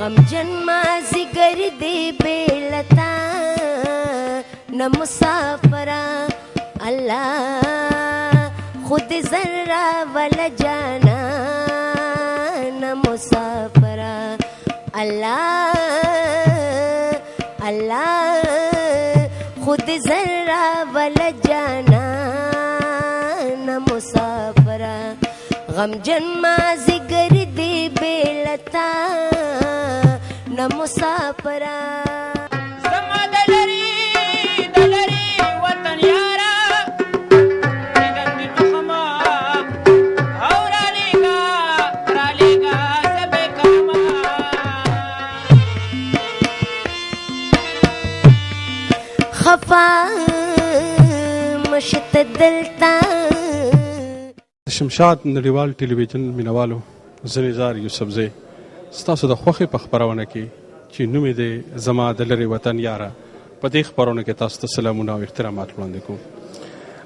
غمجن مازیګر دی بېلتا نه مسافره الله خود ذره ول جانا نه مسافره الله الله خود ذره ول جانا نه مسافره غمجن مازیګر دی بېلتا نه مسافره. زما د لرې د لرې وطن یاره دیدن دې تخمه او رالېږه رالېږه زه به کومه. خفا مشت دلته. شمشاد نړیوال ټلویزیون مینوالو، زه نظار یوسفزی ستاسو د خوښې په خپرونه کې چې نوم یې دی زما د لرې وطن یاره، په دې خپرونه کې تاسو ته سلامونه او احترامات وړاندې کوم.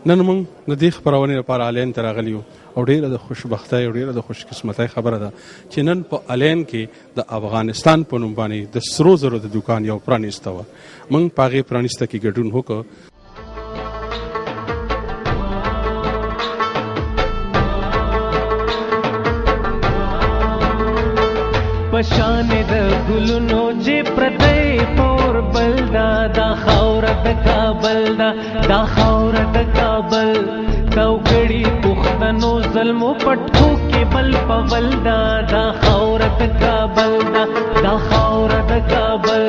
نن موږ د دې خپرونې لپاره الین ته راغلي یو او ډېره د خوشبختۍ او ډېره د خوشقسمتۍ خبره ده چې نن په الین کې د افغانستان په نوم باندې د سرو زرو د دوکان یو پرانیسته وه. موږ په هغې پرانیسته کې ګډون وکړ. پشان د ګلونو چې پرتې پور بل دا، دا خاوره د کابل دا، دا خاوره د کابل. تو کړي پښتنو زلمو پټکو کې بل پول دا، دا خاوره د کابل دا، دا خاوره د کابل.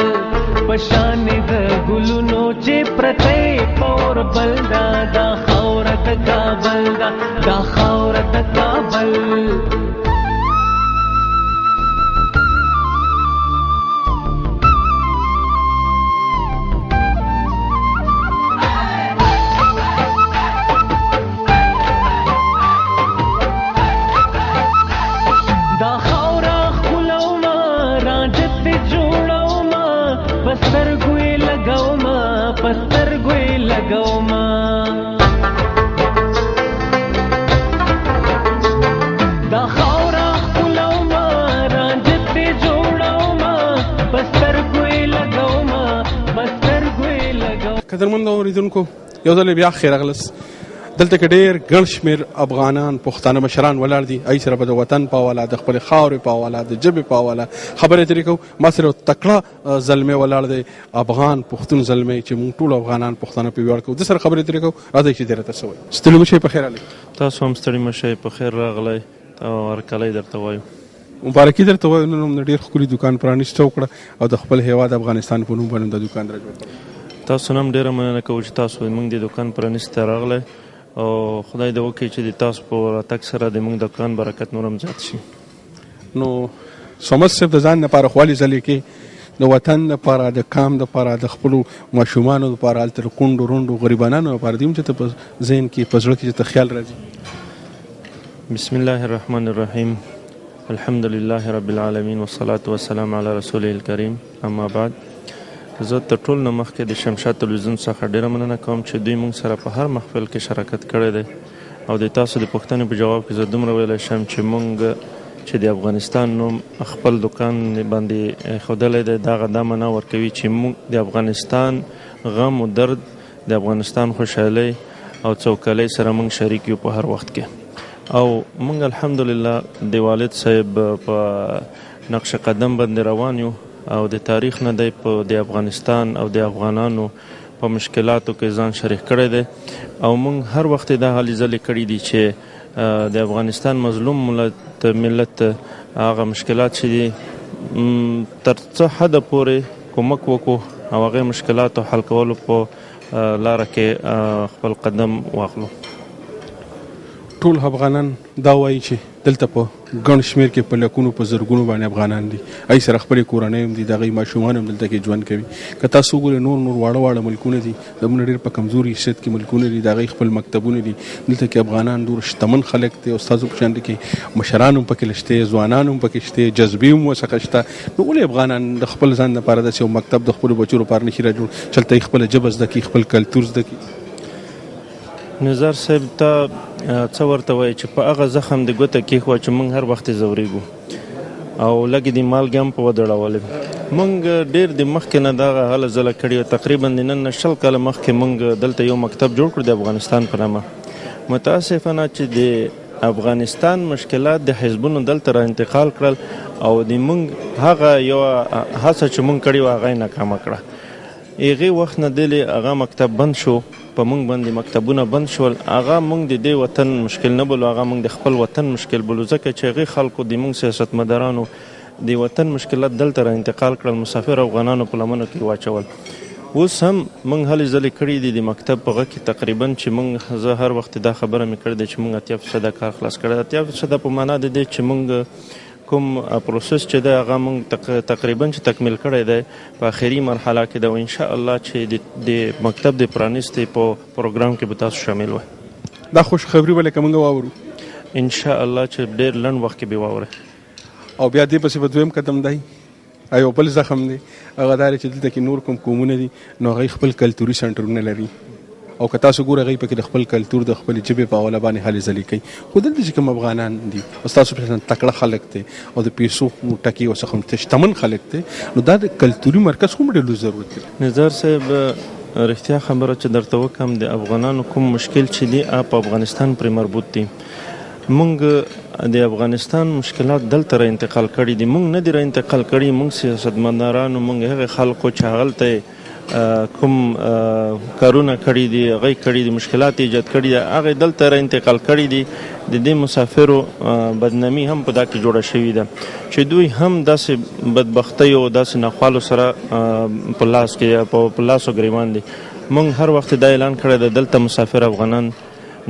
پشان د ګلونو چې پرتې پور بل دا، دا خاوره د کابل دا، دا خاوره د کابل. دا خاوره ښکلومه، رانجه ترې جوړومه، په سترګو یې لګومه، په سترګو یې لګومه. دا خاوره ښکلومه، رانجه ترې جوړومه، په سترګو یې لګومه، په سترګو یې لګومه. قدرمن اوریدونکو، یو ځل بیا خیر راغلس. دلته کې ډېر ګڼ شمېر افغانان پښتانه مشران ولاړ دي. ای سره به د وطن په حواله، د خپلې خاورې په حواله، د ژبې په حواله خبرې اترې کوو. ما سره یو تکړه زلمی ولاړ دی، افغان پښتون زلمی چې موږ ټول افغانان پښتانه په ویاړ کوو. ده سره خبرې اترې کوو. راځئ چې دې راته څه وایي. ستړي مه شئ، په خیر راغلئ. تاسو هم ستړي مه شئ، په خیر راغلئ او هرکلی درته وایو. مبارکي درته وایو، نن هم ډېر ښکلي دوکان پرانیسته وکړه او د خپل هیواد افغانستان په نوم باندې دا دوکان را جوړ کړ. تاسو نه هم ډېره مننه کوو چې تاسو زموږ د دوکان پرانیستې ته راغلئ او خدای دې وکړي چې د تاسو په راتګ سره د موږ دوکان برکت نور هم زیات شي. نو صمد صاحب، د ځان لپاره خو هلې ځلې کې د وطن لپاره، د قام لپاره، د خپلو ماشومانو لپاره، هلته د کونډو رونډو غریبانانو لپاره دې هم چې ته په ذهن کې په زړه کې چې ته خیال راځي. بسم الله الرحمن الرحیم، الحمد لله رب العالمین والصلاة والسلام علی رسوله الکریم، اما بعد. زه تر ټولو نه مخکې د شمشاد تلویزیون څخه ډېره مننه کوم چې دوی موږ سره په هر محفل کې شراکت کړی دی. او د تاسو د پوښتنې په جواب کې زه دومره ویلی شم چې موږ چې د افغانستان نوم خپل دوکان باندې ښودلی دی، دغه دا معنا ورکوي چې موږ د افغانستان غم و درد، د افغانستان خوشحالۍ او څوکالۍ سره موږ شریک یو په هر وخت کې. او موږ الحمدلله د والد صاحب په نقش قدم باندې روان یو او د تاریخ نه دی په د افغانستان او د افغانانو په مشکلاتو کې ځان شریک کړی دی. او موږ هر وخت دا هلې ځلې کړې دي چې د افغانستان مظلوم ملت هغه مشکلات چې دي تر څه حده پورې کومک وکړو او هغې مشکلاتو حل کولو په لاره کې خپل قدم واخلو. ټول افغانان دا وایي چې دلته په ګڼ شمېر کې په لکونو په زرګونو باندې افغانان دي، هغوی سره خپلې کورنۍ هم دي، د هغوی ماشومان هم دلته کې ژوند کوي. که تاسو وګورئ نور نور واړه واړه ملکونه دي، زموږ ډېر په کمزوري حیثیت کې ملکونه دي، د هغوی خپل مکتبونه دي. دلته کې افغانان ډېر شتمن خلک دي او ستاسو په شان کې مشران هم پکې شته، ځوانان هم پکې شته، جذبې هم ورڅخه شته. نو ولې افغانان د خپل ځان لپاره داسې یو مکتب د خپلو بچو لپاره نه شي را جوړ چې هلته یې خپله ژبه زده کړي، خپل کلتور زده کړي؟ نظار صاحب، ته څه ورته وایې چې په هغه زخم د ګوته کېښوه چې موږ هر وخت یې ځورېږو. او لږې د مالګې هم په ودړولې. مونږ ډېر د مخکې نه دغه هله ځله کړې وه، تقریبا د نن نه 20 کاله مخکې مونږ دلته یو مکتب جوړ کړو د افغانستان په نامه. متاسفانه چې د افغانستان مشکلات د حزبونو دلته را انتقال کړل او د مونږ هغه یو هڅه چې مونږ کړې وه هغه یې ناکامه کړه. هغې وخت نه دلې هغه مکتب بند شو، په مونږ باندې مکتبونه بند شول. هغه مونږ د دې وطن مشکل نه بولو، هغه مونږ د خپل وطن مشکل بولو، ځکه چې هغې خلکو د مونږ سیاستمدارانو د وطن مشکلات دلته را انتقال کړل، مسافر افغانانو په لمنو کې واچول. اوس هم مونږ هلې ځلې کړې دي د مکتب په غږ کې، تقریبا چې مونږ، زه هر وخت دا خبره مې کړې ده چې مونږ 80% کار خلاص کړی. 80% په معنا د دې چې مونږ کوم پروسس چې دی هغه مونږ تقریبا چې تکمیل کړی دی، په آخري مرحله کې ده، او انشاءالله چې د مکتب د پرانیستې په پروګرام کې به تاسو شامل وئ. دا خوشخبري به لکه مونږ واورو انشاءالله چې ډېر لنډ وخت کې به واورئ. او بیا دې پسې به دویم قدم دی، یو بل زخم دی، هغه دا دی چې دلته کې نور کوم قومونه دي نو هغوی خپل کلتوري سنټرونه لري، او که تاسو ګورئ هغوی پکې د خپل کلتور د خپلې ژبې په حواله باندې هلې ځلې کوي. خو دلته چې کوم افغانان دي او ستاسو په شان تکړه خلک دي او د پیسو ټکي ورڅخه هم شتمن خلک دي، نو دا د کلتوري مرکز کوم ډېر لوی ضرورت دی. نظار صاحب، رښتیا خبره چې درته وکړم، د افغانانو کوم مشکل چې دی هغه په افغانستان پرې مربوط دی. مونږ د افغانستان مشکلات دلته را انتقال کړي دي، مونږ نه دي را انتقال کړي. مونږ سیاستمدارانو، مونږ هغه خلکو چې هغلته کوم کارونه کړي دي، هغه یې کړي دي، مشکلات یې ایجاد کړي دي، هغه یې دلته را انتقال کړي دي. د دې مسافرو بدنامي هم په دا کې جوړه شوې ده چې دوی هم داسې بدبختیو او داسې ناخوالو سره په لاس کې، په لاسو ګریوان دي. مونږ هر وخت دا اعلان کړی دی، دلته مسافر افغانان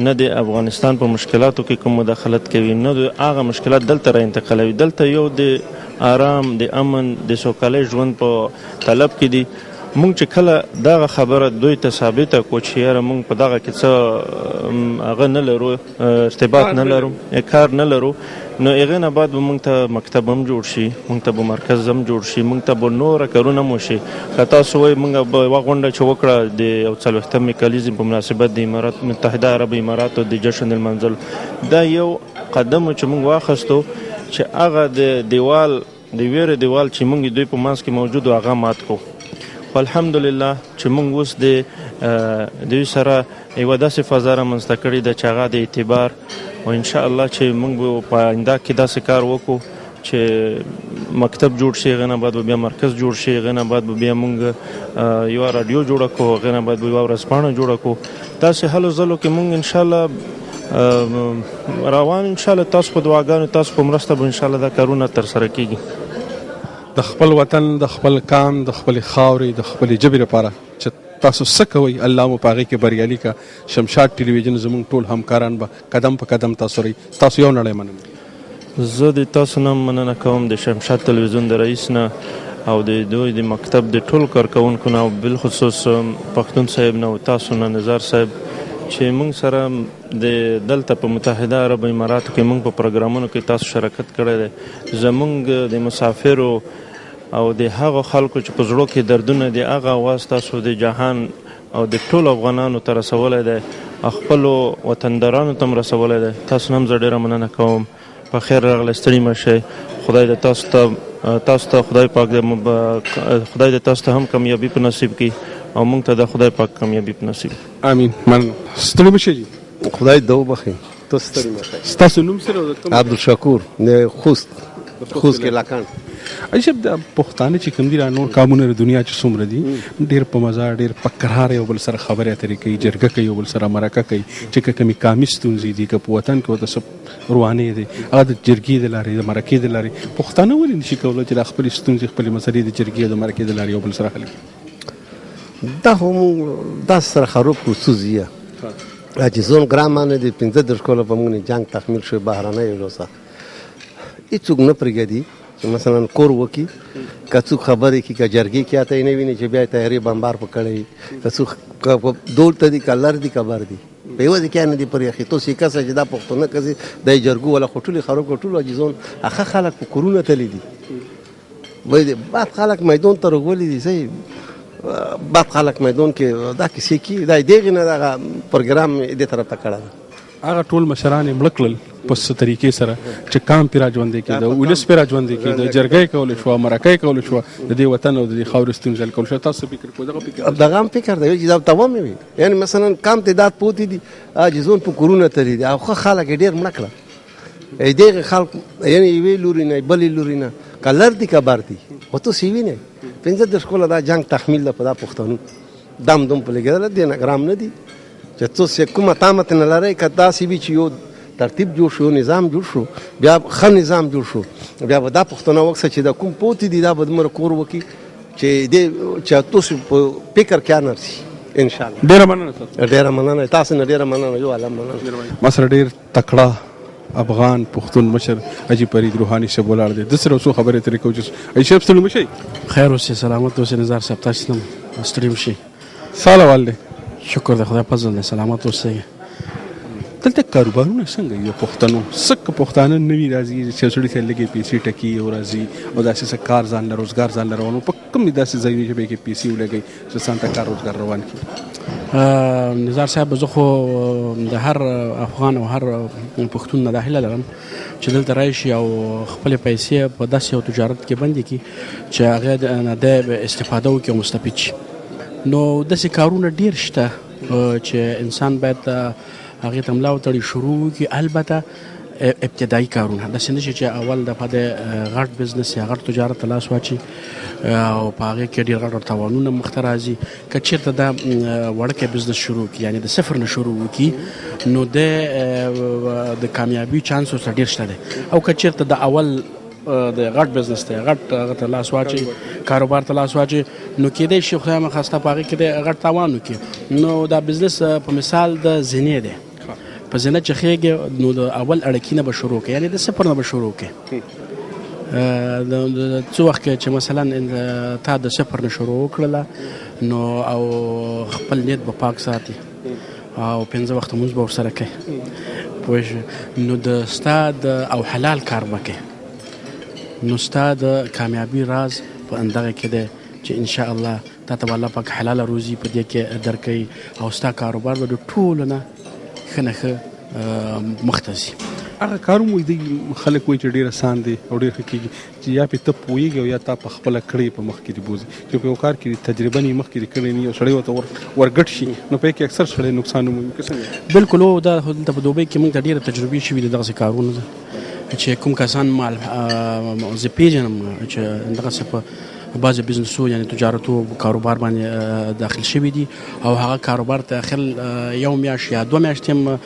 نه د افغانستان په مشکلاتو کې کوم مداخلت کوي، نه د هغه مشکلات دلته را انتقالوي. دلته یو د آرام، د امن، د سوکالۍ ژوند په طلب کې دي. مونږ چې کله دغه خبره دوی ته ثابته کړو چې یاره مونږ په دغه کې څه هغه نه لرو، ارتباط نه لرو، کار نه لرو، نو هغې نه بعد به مونږ ته مکتب هم جوړ شي، مونږ ته به مرکز هم جوړ شي، مونږ ته به نور کارونه هم وشي. که تاسو وایئ مونږ به یوه غونډه چې وکړه د یو څلوېښتمې کلیزې په مناسبت د امارات متحده عرب اماراتو د جشن لمانځلو، دا یو قدم چې مونږ واخیستو چې هغه د دیوال، د ویرې دیوال چې مونږ دوی په منځ کې موجود و هغه مات کړو. خو الحمدلله چې مونږ اوس د دوی سره یوه داسې فضا رامنځته کړې ده چې هغه د اعتبار، او انشاءالله چې مونږ به په آینده کې داسې کار وکړو چې مکتب جوړ شي، هغې نه بعد به بیا مرکز جوړ شي، هغې نه بعد به بیا مونږ یوه راډیو جوړه کړو، هغې نه بعد به یوه ورځپاڼه جوړه کړو. داسې هلو ځلو کې مونږ انشاءالله روان، انشاءالله تاسو په دعاګانو، تاسو په مرسته به انشاءالله دا کارونه ترسره کیږي. د خپل وطن، د خپل قام، د خپلې خاورې، د خپلې ژبې لپاره چې تاسو څه کوئ، الله مو په هغې کې بریالي کړه. شمشاد ټلویزیون زموږ ټول همکاران به قدم په قدم تاسو رئ. تاسو یو نړۍ مننه. زه د تاسو نه مننه کوم، د شمشاد ټلویزیون د رئیس نه او د دوی د مکتب د ټول کارکوونکو نه، او بالخصوص پښتون صاحب نه او تاسو نه نظار صاحب، چې موږ سره د دلته په متحده عرب اماراتو کې موږ په پروګرامونو کې تاسو شرکت کړی دی. زموږ د مسافرو او د هغو خلکو چې په زړو کې دردونه دي، هغه اواز تاسو د جهان او د ټولو افغانانو ته رسولی دی او خپلو وطندارانو ته هم رسولی دی. تاسو نه هم زه ډېره مننه کوم. په خیر راغلی، ستړي مه شئ. خدای دې تاسو ته، تاسو ته خدای پاک دې خدای دې تاسو ته هم کامیابي په نصیب کړي او موږ ته د خدای پاک کامیابي په نصیب کړي. امین. مننه. ستړي مه شئ جي. خدای دې وبخښي. ته ستړي مه شئ. ستاسو نوم څه دی؟ عبدالشکور، د خوست، خوست کې لاکان. عجب د پښتانه چې کوم دي، را نور قامونه د دنیا چې څومره دي، ډېر په مزه، ډېر په کراره یو بل سره خبرې اترې کوي، جرګه کوي، یو بل سره مرکه کوي، چې که کومې قامي ستونزې دي، که په وطن کې ورته څه روانې دي، هغه د جرګې د لارې، د مرکې د لارې. پښتانه ولې نشي کولی چې دا خپلې ستونزې، خپلې مسلې د جرګې او د مرکې د لارې یو بل سره حل کړي؟ دا خو موږ داسې سره خراب کړو څو ځایه. چې زون ګران باندې د 35 کاله په موږ جنګ تحمیل شو، بهرنی لوسه هیڅوک نه پرېږدي چې مثلا کور وکړي، که څوک خبرې کړي، که جرګې کړي، هلته یې نه ویني چې بیا یې طیارې بمبار په کړی، که څوک دولته دي، که لر دي، که بر دي، په یوه ځای کې نه دي پرېښي. تاسو یې کسه چې دا پښتانه کسې د یې جرګو والا خو ټولې خراب کړل، ټول عاجزان ښه خلک په کورونه تللي دي، وایي دي بد خلک میدان ته راغلي دي، صحیح بد خلک میدان کې دا کیسې کړي، دا یې دغې نه دغه پروګرام دې طرف ته کړی دی. هغه ټول مشران یې مړه کړل، په څه طریقې سره چې کام پرې راژوندی کېده، ولس پرې راژوندی کېده، جرګه یې کولی شوه، مرکه یې کولی شوه، د دې وطن او د دې خاورې ستونزې حل کولی شوه. تاسو فکر کوئ دغه فکر؟ دغه هم فکر دی چې دا دوام وي. یعنې مثلا کم تعداد پوتې دي چې ځون په کورونه تللي دي او ښه خلک یې ډېر مړه کړه. دغه خلک یعنې یوې لوري نه بلې لوري نه که لر دي که بر دي، خو تاسو یې وینئ 35 کاله دا جنګ تحمیل ده په دا پښتنو دم دم په لګېدله، دې نه ګرام نه دي چې تاسو یې کومه تمه ترې نه لرئ. که داسې وي چې یو ترتیب جوړ شو، نظام جوړ شو، بیا ښه نظام جوړ شو، بیا به دا پښتنه وکړه چې دا کوم پوتې دي دا به دومره کور وکړي چې دې چې تاسو په فکر کې نه رسي ان شاء الله. ډېره مننه تاسو. ډېره مننه تاسو نه، ډېره مننه، یو عالم مننه. ما سره ډېر تکړه افغان پښتون مشر حاجي فرید روحاني صاحب ولاړ دی، ده سره څو خبرې ترې کوو. چې حاجي صاحب ستړي مه شئ. خیر اوسې، سلامت اوسې نظار صاحب، تاسو نه ستړي مه شئ. ساله وال دی؟ شکر د خدای فضل دی، سلامت اوسئ. دلته کاروبارونه څنګه دي پښتنو؟ څه پښتانه نوي راځي چې سړي ته لږې پیسې ټکي او راځي او داسې څه کار ځان له روزګار ځان له روانو په کوم داسې ځایونه چې پکې پیسې ولګوي چې ځان ته کار روزګار روان کړي؟ نظار صاحب، زه خو د هر افغان او هر پښتون نه دا هیله لرم چې دلته راشي او خپلې پیسې په داسې یو تجارت کې بندې کړي چې هغه نه دی استفاده وکړي او مستفید شي. نو داسې کارونه ډېر شته چې انسان باید هغې ته ملا وتړي، شروع وکړي. البته ابتدایي کارونه داسې نه شي چې اول دفعه د غټ بزنس یا غټ تجارت ته لاس واچي او په هغې کې ډېر غټ تاوانونه مخته راځي. که چېرته دا وړوکی بزنس شروع کړي، یعنې د صفر نه شروع وکړي، نو د کامیابي چانس ورسره ډېر شته دی. او که چېرته د اول د غټ بزنس ته غټ هغه ته لاس واچي، کاروبار ته لاس واچي، نو کېدای شي خدای مه خواسته په هغې کې د غټ تاوان وکړي. نو دا بزنس په مثال د زینې دی، په زینه چې خېږي نو د اول اړکي نه به شروع کړي، یعنې د صفر نه به شروع کړي. څه وخت کې چې مثلا تا د صفر نه شروع وکړله نو او خپل نیت به پاک ساتي او 5 وخته لمونځ به ورسره کوي، پوه شوې؟ نو د ستا د او حلال کار به کوي، نو ستا د کامیابي راز په همدغه کې دی چې ان شاء الله تا ته به الله پاک حلاله روزي په دې کې درکوي او ستا کاروبار به د ټولو نه ښه نه ښه مخته ځي. هغه کار هم وایي دی خلک وایي چې ډېر اسان دی او ډېر ښه کېږي چې یا پې ته پوهېږي او یا تا په خپله کړې په مخ کې دې بوځي، چې په یو کار کې دې تجربه نه وي، مخکې دې کړې نه وي او سړی ورته ورګډ شي نو په کې اکثر سړی نقصان ومومي. که څنګه؟ بالکل، دا خو دلته په دوبۍ کې موږ ته ډېره تجربې شوي دي دغسې کارونه چې کوم کسان مال زه پېژنم چې دغسې په بعضې بزنسو یعنې تجارتو کاروبار باندې داخل شوي دي او هغه کاروبار ته اخر یو میاشت یا 2 میاشتې هم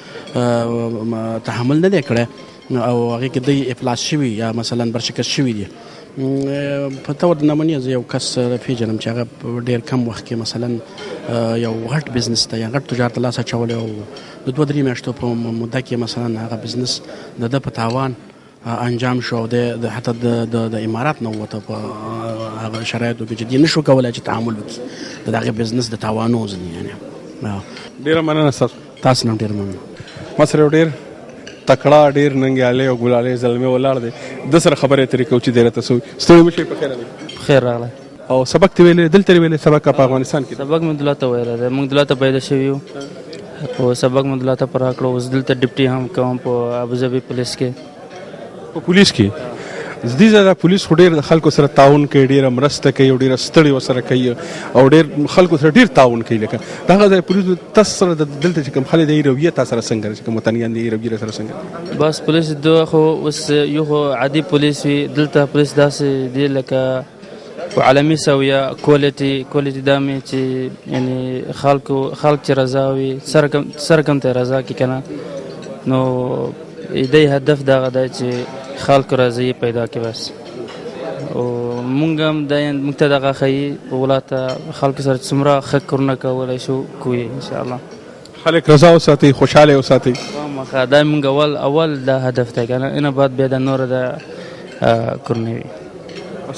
تحمل نه دی کړی او هغې کې دی افلاس شوي یا مثلا برشکست شوي دي. په تور د نمونې زه یو کس پېژنم چې هغه په ډېر کم وخت کې مثلا یو غټ بزنس ته یا غټ تجارت ته لاس اچولی او د 2-3 میاشتو په موده کې مثلا هغه بزنس د ده په تاوان انجام شو او د حتی د امارات نه ووته په هغه شرایطو کې چې دی نشو کولی چې تعامل وکړي د دغه بزنس د تاوانو ځینې. یعنې ډېره مننه ستاسو. تاسو نه ډېره مننه. ما سره یو ډېر تکړه، ډېر ننګیالی او ګلالی زلمی ولاړ دی، ده سره خبرې اترې کوو چې دی راته څه وایي. ستړي مه شئ، په خیر راغلی. په خیر راغلی. او سبق دې ویلی، دلته دې ویلی سبق په افغانستان کې؟ سبق مې دلته ویلی دی، موږ دلته پیدا شوي یو او سبق مې دلته پر راکړو. اوس دلته ډپټي هم کوم په ابوظبي پولیس کې. په پولیس کې؟ دې ځای دا پولیس خو ډېر د خلکو سره تعاون کوي، ډېره مرسته کوي او ډېره ستړې ورسره کوي او ډېر خلکو سره ډېر تعاون کوي. لکه دغه ځای پولیس تاسو سره دلته چې کوم خلک دی رویه تاسو سره څنګه ده، چې کوم وطنیان دی رویه سره څنګه ده؟ بس پولیس دوه خو اوس یو خو عادي پولیس وي، دلته پولیس داسې دی لکه په عالمي سویه کوالټي دا مې چې یعنې خلک چې رضا وي، سر کم ته رضا کړي که نه، نو دی هدف دغه دی چې خلکو رضایي پیدا کړي بس. او مونږ هم دا مونږ ته دغه ښیي په ولاته خلکو سره څومره ښه کارونه کولی شو کوي ان شاء الله. خلک رضا وساتئ، خوشحاله وساتئ. خامخا دا مونږ اول دا هدف دی که نه، انه بعد بیا د نورو دا کارونه وي.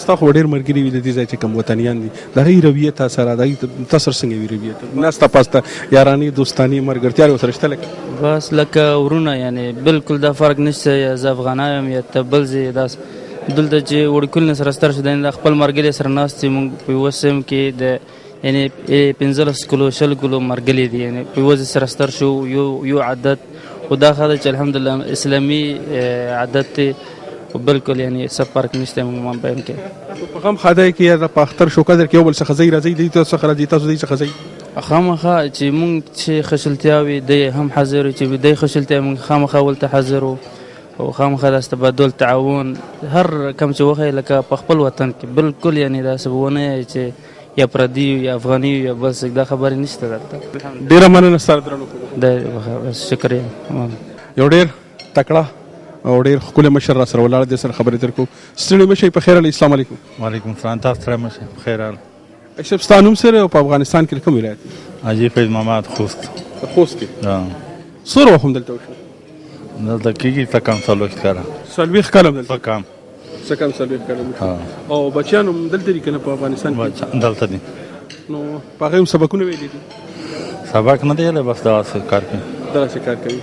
ستا خو ډېر ملګري وي د دې ځای چې کوم وطنیان دي، د هغوی رویه تا سره، د هغوی تا سره څنګه وي رویه؟ ناسته پاسته، یارانې، دوستانې، ملګرتیا ورسره شته؟ لکه بس لکه ورونه، یعنې بالکل دا فرق نشته، یا زه افغانه یم یا ته بل ځای. داسې دلته چې وړوکول نه سره ستر شو، د خپل ملګري سره ناست یو، موږ په یوه سیم کې د یعنې 15 کلو 20 کلو ملګري دي، یعنې په یوه ځای سره ستر شو، یو عادت خو دا ښه ده چې الحمدلله اسلامي عادت دی، بالکل یعنی څه فرق نشته موږ مابین کې. په غم ښادۍ کې یا په اختر شو قدر کې یو بل څخه ځئ راځئ، دوی تاسو څخه راځي، تاسو دوی څخه ځئ؟ خامخا چې موږ چې خشلتیا وي دی هم حاضر وي، چې دی خشلتیا موږ خامخا ورته حاضر وو، او خامخا داسې تبادل تعاون هر کم چې وښیي لکه په خپل وطن کې بالکل، یعنی داسې به ونه یې چې یا پردي یا افغاني یا بل څه، دا خبرې نشته دلته. ډېره مننه ستاسو درنو خبرو. دی شکریه. یو ډېر تکړه او ډېر ښکلی مشر را سره ولاړ دی، سره خبرې تر کوو. ستړي مه شئ، په خیر راغلئ. السلام علیکم. وعلیکم السلام. تاسو ستړي مه شئ، په خیر راغلئ. صاحب ستا نوم څه دی او په افغانستان کې کوم ولایت؟ حاجي فیض محمد، خوست. خوست کې؟ څومره وخت هم دلته وشو؟ دلته کېږي څه کم 40 کاله. 40 کاله هم دلته؟ څه کم. څه کم 40 کاله هم وشو. او بچیان هم دلته دي که نه په افغانستان کې؟ بچیان دلته دي. نو په هغې هم سبقونه ویلي دي؟ سبق نه دی ویلی، بس دغسې کار کوي. دغسې کار کوي.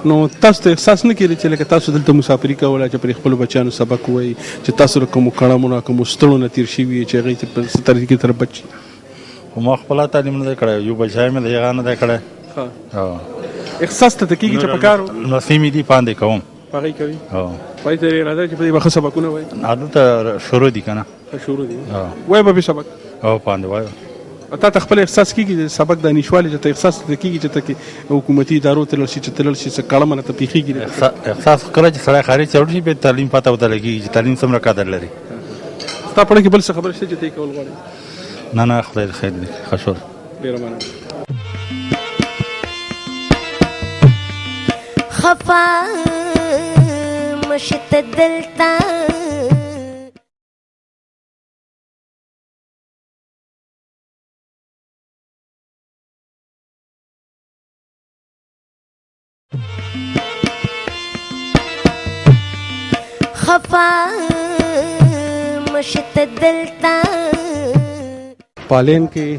نو تاسو ته احساس نه کېده چې لکه تاسو دلته مسافري کوله چې پرې خپلو بچیانو سبق ووایي، چې تاسو له کومو کړمو نه کومو ستړو نه تېر شوي یې چې هغوی ته په څه طریقې سره بچ شي؟ خو ما خپله تعلیم نه دی کړی، یو بچی مې دی هغه نه دی کړی. احساس ته کېږي چې په کار و؟ لمسۍ مې دي، پاندې کوم. په هغې کوي؟ پای ته یې اراده چې په دې به ښه سبقونه وایي؟ دلته شروع دي که نه؟ ښه شروع دي. وایي به پرې سبق؟ هو، پاندې وایي. تا ته خپل احساس کېږي د سبق د نشوالي چې ته احساس ته کېږي چې ته کې حکومتي ادارو ته لاړ شي، چې ته لاړ شي څه کړمه راته پېښېږي؟ احساس کله چې سړی خارج ته ولاړ شي بیا تعلیم پته ورته لګېږي چې تعلیم څومره قدر لري. ستا په اړه کې بل څه خبره شته چې ته یې کول غواړې؟ نه نه، خدای دې خیر دی، ښه شول. ډېره مننه. خفا مشت دلته خفا مشت دلته. پالین کې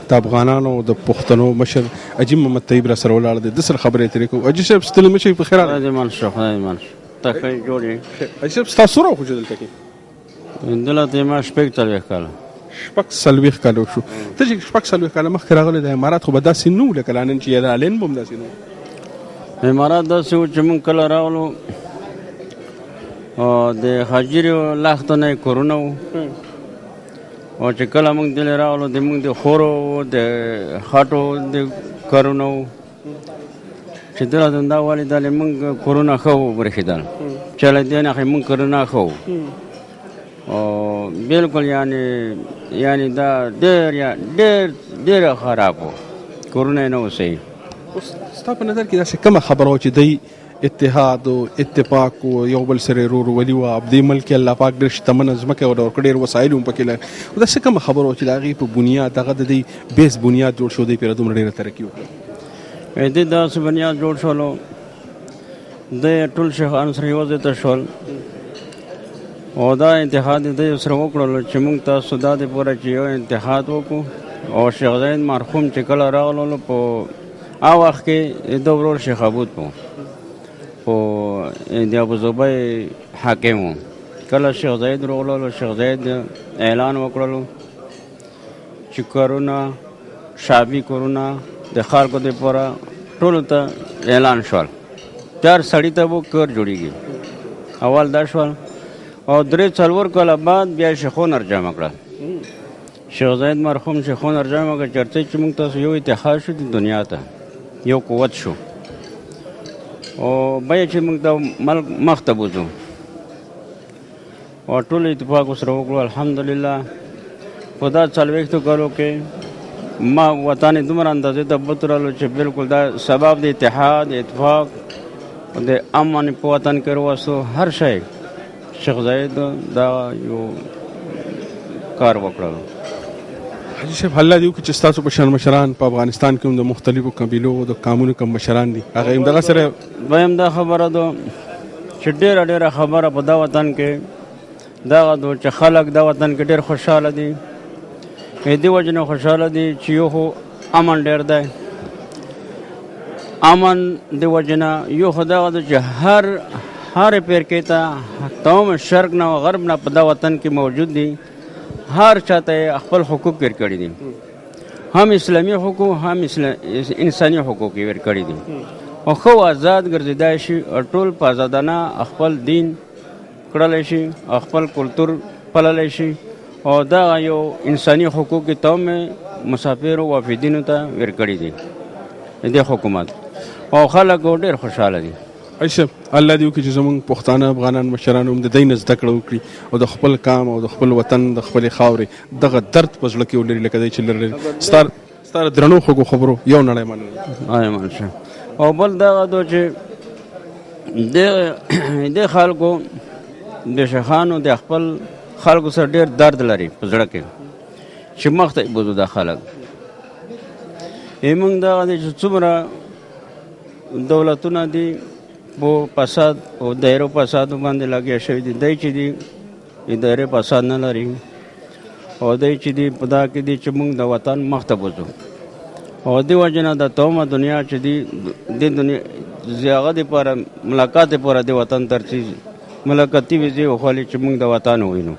د افغانانو د پښتنو مشر حاجي محمد طیب را سره ولاړ دی، ده سره خبرې اترې کوو. حاجي صاحب ستړي مه شئ، په خیر راغلئ. خدای دې مل شه، خدای دې مل شه. ته ښه یې، جوړ یې؟ حاجي صاحب ستا څومره وخت وشو دلته کې؟ دلته ما 46 کاله. 46 کاله وشو. ته چې 46 کاله مخکې راغلی د امارات خو به داسې نه و لکه لا نن چې د الین به هم داسې نه و. امارات داسې و چې موږ کله راغلو د خجیرو لښتو نه یې کورونه وو، او چې کله موږ دلې راغلو د موږ د خورو د خټو د کارونه وو، چې دلته دا ولیدل موږ کورونه ښه وبرېښېدل، چې له دې نه خو موږ کورونه ښه وو، او بالکل یعنی دا ډېر ډېر ډېر خراب و، کورونه یې نه وو صحیح. اوس ستا په نظر کې داسې کومه خبره وه چې دی اتحاد او اتفاق او یو بل سره ورورولي وه، په دې ملک کې الله پاک ډېر شتمنه ځمکه ورکړې، ډېر وسایل هم پکې لري، خو داسې کومه خبره وه چې د هغې په بنیاد هغه د دې بیس بنیاد جوړ شو، دی پرې دومره ډېره ترقي وکړه؟ دې داسې بنیاد جوړ شولو، دی ټول شیخان سره یو ځای ته شول، او دا اتحاد یې دی سره وکړلو چې موږ تاسو دا دې پوره چې یو اتحاد وکړو. او شیخ زاید مرحوم چې کله راغللو په هغه وخت کې د ده ورور شیخ ابود و، په د ابوظبۍ حاکم و. کله شیخ زاید راغللو، شیخ زاید اعلان وکړلو چې کورونه شعبي کورونه د خلکو دپاره ټولو ته اعلان شول، هر سړي ته به کور جوړېږي. اول دا شول، او 3-4 کاله بعد بیا شیخونه جمع کړل. شیخ زاید مرحوم شیخونه جمع کړل، چېرته چې موږ تاسو یو اتحاد شو د دنیا ته یو قوت شو، او بیا چې موږ د ملک مخ ته بوځو، او ټول اتفاق سره وکړو الحمدلله. په دا 40 کالو کې ما وطن دومره اندازې ته بوتللو چې بالکل دا سبب د اتحاد اتفاق د امن په وطن کې راوستو. هر شی شیخ زاید دا یو کار وکړلو. حاجي صاحب الله دې وکړي چې ستاسو په شان مشران په افغانستان کې هم د مختلفو قبیلو د قامونو کوم مشران دي هغه هم دغه سره. دویم دا خبره ده چې ډېره ډېره خبره په دا وطن کې دغه ده چې خلک دا وطن کې ډېر خوشحاله دي. دې وجې نه خوشحاله دي چې یو خو امن ډېر دی، امن د وجې نه یو خو دغه ده چې هر پیرکې ته تمام شرق نه او غرب نه په دا وطن کې موجود دي، هر چا ته یې خپل حقوق ورکړي دي، هم اسلامي حقوق هم انساني حقوق یې ورکړي دي. او ښه او ازاد ګرځېدای شي او ټول په ازادانه خپل دین کړلی شي او خپل کلتور پللی شي او دا یو انساني حقوق ته هم مسافرو وافدینو ته ورکړي دي د حکومت او خلک ډېر خوشحاله دي. ایسه الله دې وکړي چې زمونږ پښتانه افغانان مشران هم د دی نه زده کړه وکړي او د خپل قام او د خپل وطن د خپلې خاورې دغه درد په زړه کې ولري لکه دی چې لرلی. ستا ستا د درنو خوږو خبرو یو نړۍ مننه. آی شه. او بل دغه دو چې د خلکو د شیخانو د خپل خلکو سره ډېر درد لري په زړه کې چې مخته یې بوځو دا خلک. موږ دغه دی چې څومره دولتونه دي په فساد او دایرو فساد باندې لګیا شوي دي، دی چې دي ادارې فساد نه لري او دی چې دي په دا کې دي چې موږ د وطن مخته بوځو او دې وجې نه د تمامه دنیا چې دي د دنیا هغه دپاره ملاقات دپاره د وطن ته ورځي، ملاقاتي ویزې وخولې چې موږ د وطن ووینو.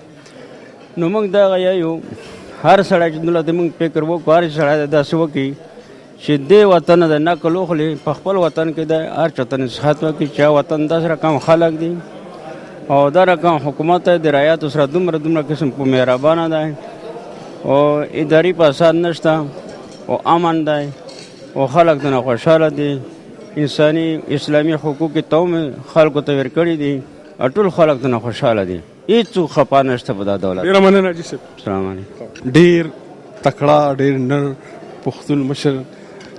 نو موږ دغه یو هر سړی چې دلته موږ فکر وکړو، هر سړی داسې وکړي چې دې وطن د نقل وخلي په خپل وطن کې د هر چا ته نصیحت وکړي چې وطن داسې رقم خلک دي او دا رقم حکومت دی د رعیاتو سره دومره دومره قسم په مهربانه دی او اداري فساد نشته او امن دی او خلک دنه خوشحاله دي، انساني اسلامي حقوق یې ته هم خلکو ته ورکړي دي او ټول خلک دنه خوشحاله دي، هیڅوک خفه نشته په دا دولت. ډېره مننه حاجي صاحب. السلام علیکم. ډېر تکړه ډېر نر پښتون مشر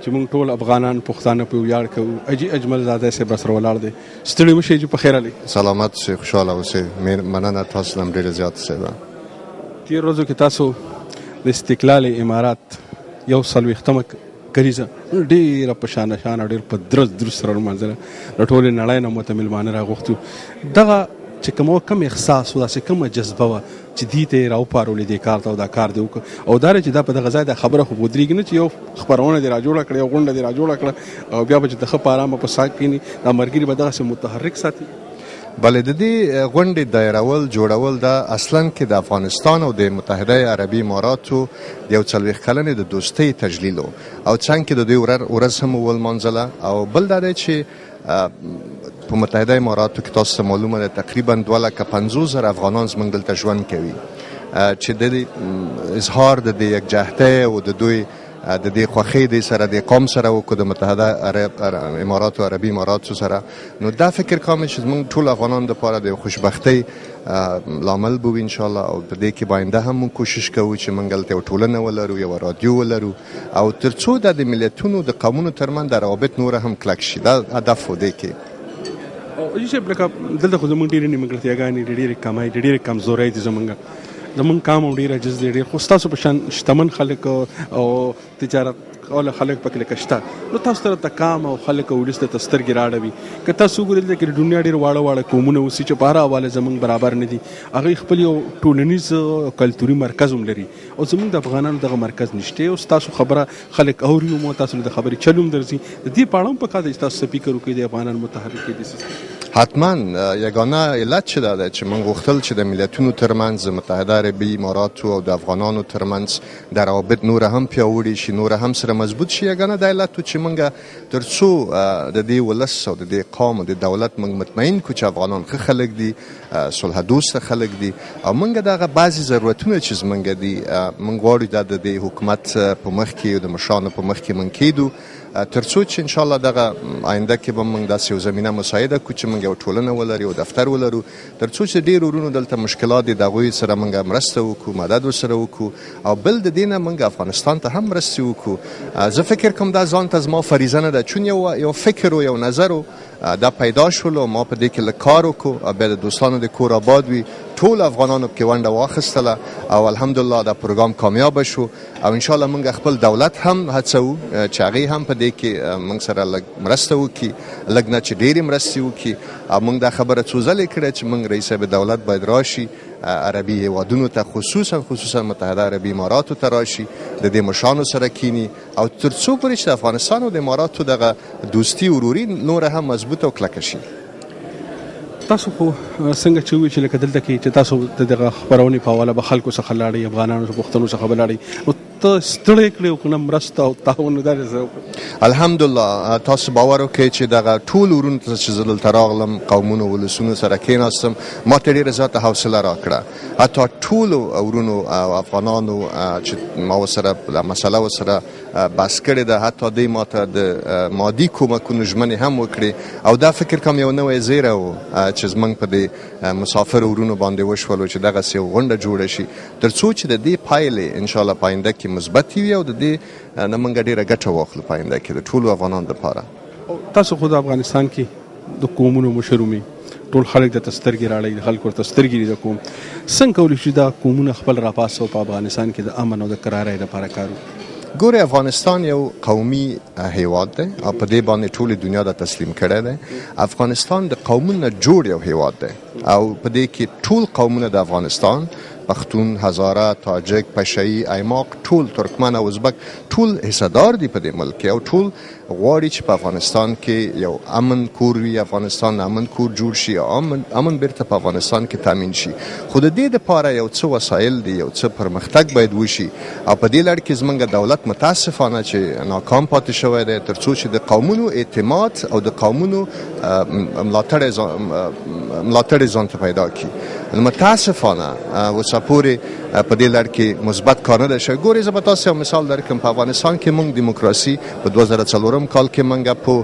چې موږ ټول افغانان پښتانه په ویاړ کوو، حاجي اجمل زاده صاحب راسره ولاړ دی. ستړي مه شئ چې په خیر راغلئ. سلامت شئ، خوشحاله اوسئ. مننه تاسو نه هم ډېره زیاته صاحب. تېرو ورځو کې تاسو د استقلال امارات یو څلوېښتمه کلیزه ډېره په شانه شانه ډېر په درز درز سره لمانځله، د ټولې نړۍ نه مو ته مېلمانه راغوښتي. دغه چې کوم کوم احساس و، داسې کومه جذبه وه چې دې ته یې راوپارولې دې کار ته او دا کار دې وکړ؟ او دا چې دا په دغه ځای دا خبره خو ودرېږي نه چې یو خپرونه دې راجوړه کړه، یو غونډه دې راجوړه کړه او بیا به چې د ښه په ارامه په ساه کښېني، دا ملګري به دغسې متحرک ساتي. بله د دې غونډې دایرول جوړول دا اصلا کې د افغانستان او د متحده عربي اماراتو د یو 40 کلنې د دوستۍ تجلیل او څنګه کې د دوی ورځ هم ولمانځله. او بل دا دی چې په متحده اماراتو کې تاسو ته معلومه ده تقریبا 250,000 افغانان زموږ دلته ژوند کوي چې د اظهار د دې یکجهتۍ او د دوی د دې خوښۍ د سره د قوم سره وکړو د متحده اماراتو عربي اماراتو سره. نو دا فکر کوم چې زموږ ټول افغانان دپاره د خوشبختۍ لامل به وي انشاءالله. او په دې کې به آینده هم موږ کوشش کوو چې موږ هلته یوه ټولنه ولرو، یوه رادیو ولرو او تر څو دا د ملتونو د قومونو ترمنځ دا روابط نوره هم کلک شي، دا هدف و دې کې. او حاجي صاحب لکه دلته خو زموږ ډېرې نیمګړتیاګانې دي، ډېرې کمۍ دي، ډېرې کمزورۍ دي، زمونږ قام هم ډېر عاجز دی ډېر، خو ستاسو په شان شتمن خلک او تجارت کوله خلک پکې لکه شته، نو تاسو ته د قام او خلک او ولس ته سترګې راړوي. که تاسو وګورئ دلته کې د دنیا ډېر واړه واړه قومونه اوسي چې په هره حواله زمونږ برابر نه دي، هغوی خپل یو ټولنیز او کلتوري مرکز هم لري او زمونږ د افغانانو دغه مرکز نشته. او ستاسو خبره خلک اوري هم، تاسو له د خبرې چل هم درځي. د دې په اړه هم پکار دی چې تاسو څه فکر وکړئ، د افغانان متحرک کړئ دې سیستم. حتما یگانه علت چې دا ده چې موږ غوښتل چې د ملتونو ترمنځ، متحده عربي اماراتو او د افغانانو ترمنځ د روابط نور هم پیاوړي شي، نور هم سره مضبوط شي. یگانه دا علت و چې موږ تر څو د دې ولس او د دې قوم او د دولت موږ مطمئن کړو چې افغانان ښه خلک دي، صلح دوسته خلک دي او موږ دغه بعضې ضرورتونه چې زموږ دي موږ غواړو دا د دې حکومت په مخ کې او د مشرانو په مخ کې موږ کېدو تر څو چې انشاءالله دغه آینده کې به موږ داسې یو زمینه مساعده کړو چې موږ یو ټولنه ولرو، یو دفتر ولرو، تر څو چې ډېر ورونو دلته مشکلات دي د هغوی سره موږ مرسته وکړو، مدد ورسره وکړو او بل د دې نه موږ افغانستان ته هم مرستې وکړو. زه فکر کوم دا ځان ته زما فریضه نه ده، چون یو فکر و یو نظر و دا پیدا شول او ما په دې کې لږ کار وکړو او بیا د دوستانو د کور آباد وي ټول افغانانو پکې ونډه واخیستله او الحمدلله دا پروګرام کامیابه شو. او انشاءالله موږ خپل دولت هم هڅوو چې هغې هم په دې کې موږ سره لږ مرسته وکړي، لږ نه چې ډېرې مرستې وکړي. او موږ دا خبره څو ځلې کړې چې موږ رئیس صاحب دولت باید راشي عربي هیوادونو ته، خصوصا متحده عربي اماراتو ته راشي، د دې مشرانو سره کینی او تر څو پورې چې د افغانستان او د اماراتو دغه دوستي وروري نوره هم مضبوطه او کلکه شي. تاسو خو څنګه چې وویل چې لکه دلته کې چې تاسو د دغه خپرونې په حواله به خلکو څخه لاړئ، افغانانو پښتنو څخه به لاړئ، نو ته ستړی کړې او کنه مرسته او تعاون دا څه وکړ؟ الحمدلله تاسو باور وکړئ چې دغه ټول ورونو ته چې زه دلته راغلم، قومونو ولسونو سره کېناستم، ما ته ډېره زیاته حوصله راکړه. حتی ټولو ورونو او افغانانو چې ما ورسره دا مسله ورسره بحث کړې ده، حتی دوی ما ته د مادي کومکونو ژمنې هم وکړې او دا فکر کوم یو نوی زیری و چې زموږ په دې مسافرو ورونو باندې وشولو چې دغسې یو غونډه جوړه شي تر څو چې د دې پایلې ان شاء الله په آینده کې مثبتې وي او د دې نه موږ ډېره ګټه واخلو په آینده کې د ټولو افغانانو لپاره. تاسو خو د افغانستان کې د قومونو مشر ومې، ټول خلک درته سترګې راړوي، د خلکو ورته سترګې دي د قوم، څنګه کولی شو دا قومونه خپل راپاڅوو په افغانستان کې د امن او د کرارۍ لپاره کار وکړو؟ ګورئ افغانستان یو قومي هیواد دی او په دې باندې ټولې دنیا دا تسلیم کړی دی. افغانستان د قومونو نه جوړ یو هیواد دی او په دې کې ټول قومونه د افغانستان، پښتون، هزاره، تاجک، پشهيي، ایماق، ټول ترکمن او ازبک ټول حصه دار دي په دې ملک کې او ټول غواړي چې په افغانستان کې یو امن کور وي، افغانستان امن کور جوړ شي او امن بیرته په افغانستان کې تامین شي. خو د دې لپاره یو څه وسایل دي، یو څه پرمختګ باید وشي او په دې لړ کې زمونږ دولت متاسفانه چې ناکام پاتې شوی دی، تر څو چې د قومونو اعتماد او د قومونو ملاتړ ځان ته پیدا کړي. متاسفانه اوسه پورې په دې لړ کې مثبت کار نه دی شوی. ګورئ زه به تاسو یو مثال درکړم. په افغانستان کې مونږ دیموکراسي په 2004 کال کې مونږ په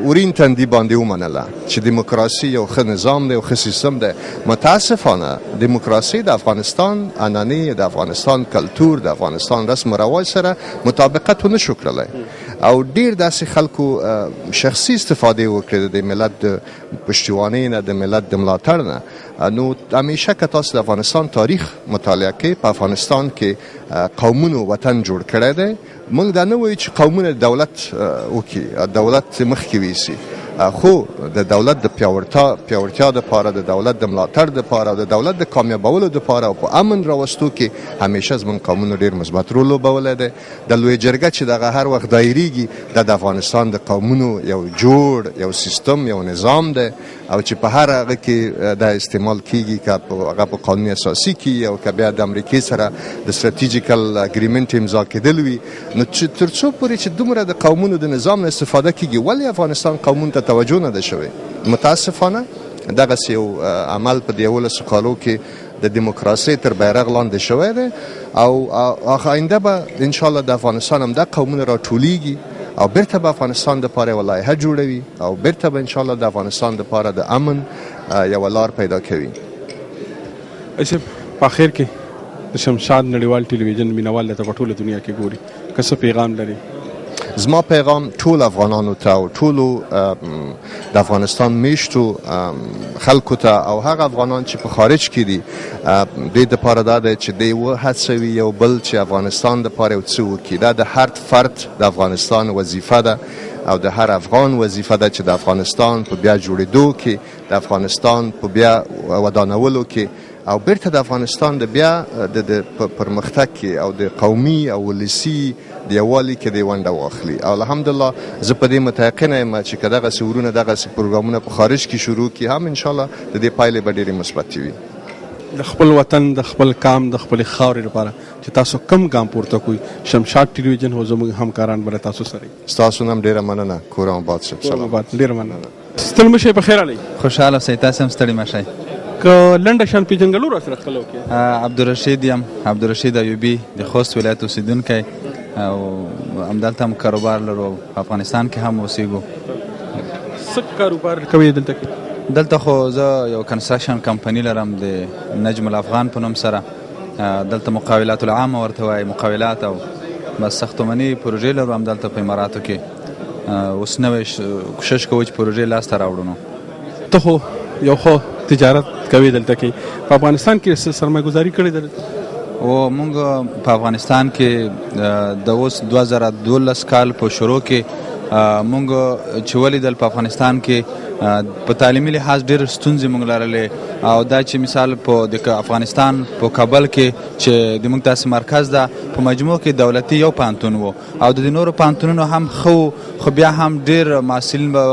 ورین تندي باندې ومنله چې دیموکراسي یو ښه نظام دی، یو ښه سیستم دی. متاسفانه دیموکراسي د افغانستان عنعنې، د افغانستان کلتور، د افغانستان رسم و رواج سره مطابقت ونه شو کړلی او ډیر داسې خلکو شخصي استفادې وکړې د ملت د پشتیوانۍ نه، د ملت د ملاتړ نه. نو همیشه که تاسو د افغانستان تاریخ مطالعه کړئ، په افغانستان کې قومونو وطن جوړ کړی دی. موږ دا نه وایو چې قومونه دولت وکړي، دولت مخکې ویسي، خو د دولت د پیاوړتیا دپاره، د دولت د ملاتړ دپاره او د دولت د کامیابولو دپاره او په امن راوستو کې همیشه زموږ قومونو ډیر مثبت رول لوبولی دی. د لویې جرګه چې دغه هر وخت دایریږي، دا د افغانستان د قومونو یو جوړ، یو سیستم، یو نظام دی او چې په هر هغه کې دا استعمال کیږي، که هغه په قانون اساسي کې او که بیا د امریکې سره د ستراتیژیکل اګریمنټ امضا کېدل وي. نو چې تر څو پورې چې دومره د قومونو د نظام نه استفاده کیږي، ولې افغانستان قومونو ته توجه نه ده شوې؟ متاسفانه دغسې یو عمل په دې 11 کالو کې د دیموکراسۍ تر بیرغ لاندې شوی دی او آینده به ان شاء الله د افغانستان هم دا قومونه راټولیږي او بیرته به افغانستان دپاره یوه لایحه جوړوي او بیرته به ان شاء الله د افغانستان دپاره د امن یوه لار پیدا کوي. صاحب په اخر کې د شمشاد نړیوال ټلویزیون مینوال درته په ټوله دنیا کې ګوري، که څه پیغام لري؟ زما پیغام ټول افغانانو ته او ټولو د افغانستان میشتو خلکو ته او هغه افغانان چې په خارج کې دي، دې دپاره دا دی چې دی وهڅوي یو بل چې افغانستان دپاره یو څه وکړي. دا د هر فرد د افغانستان وظیفه ده او د هر افغان وظیفه ده چې د افغانستان په بیا جوړېدو کې، د افغانستان په بیا ودانولو کې او بیرته د افغانستان د بیا د پرمختګ کې او د قومي او ولسي د یووالي کې د ونډه واخلي. او الحمدلله زه په دې متیقنه یم چې که دغسې ورونه دغسې پروګرامونه په خارج کې شروع کړي هم ان شاء الله د دې پایلې به ډېرې مثبتې وي. د خپل وطن، د خپل قام، د خپلې خاورې لپاره چې تاسو کوم ګام پورته کوئ، شمشاد ټلویزیون او زموږ همکاران به له تاسو سره وي. ستاسو نه هم ډېره مننه. کور هم آباد صاحب. کور هم آباد. ډېره مننه. ستړي مه شئ، په خیر راغلئ. خوشحاله اوسئ، تاسو هم ستړي مه شئ. که لنډه شان پېژندګلو راسره خپله وکړئ. عبدالرشید یم، عبدالرشید ایوبي، د خوست ولایت اوسېدونکی او همدلته هم کاروبار لرو او افغانستان کې هم اوسېږو. څه کاروبار کوئ دلته کې؟ دلته خو زه یو کنسټرکشن کمپني لرم د نجم الافغان په نوم سره. دلته مقاولات العامه ورته وایي، مقاولات او بس ساختماني پروژې لرو همدلته په اماراتو کې. اوس نوی کوشش کوو چې پروژې لاسته راوړو. نو ته خو یو ښه تجارت کوې دلته کې، په افغانستان کې څه سرمایه ګذاري کړې ده؟ او مونږ په افغانستان کې د اوس 2012 کال په شروع کې مونږ چې ولیدل په افغانستان کې په تعلیمي لحاظ ډېر ستونزې موږ لرلې او دا چې مثال په د افغانستان په کابل کې چې د موږ تاسې مرکز ده، په مجموع کې دولتي یو پوهنتون وو او د نورو پوهنتونونو هم ښه وو، خو بیا هم ډېر محصلین به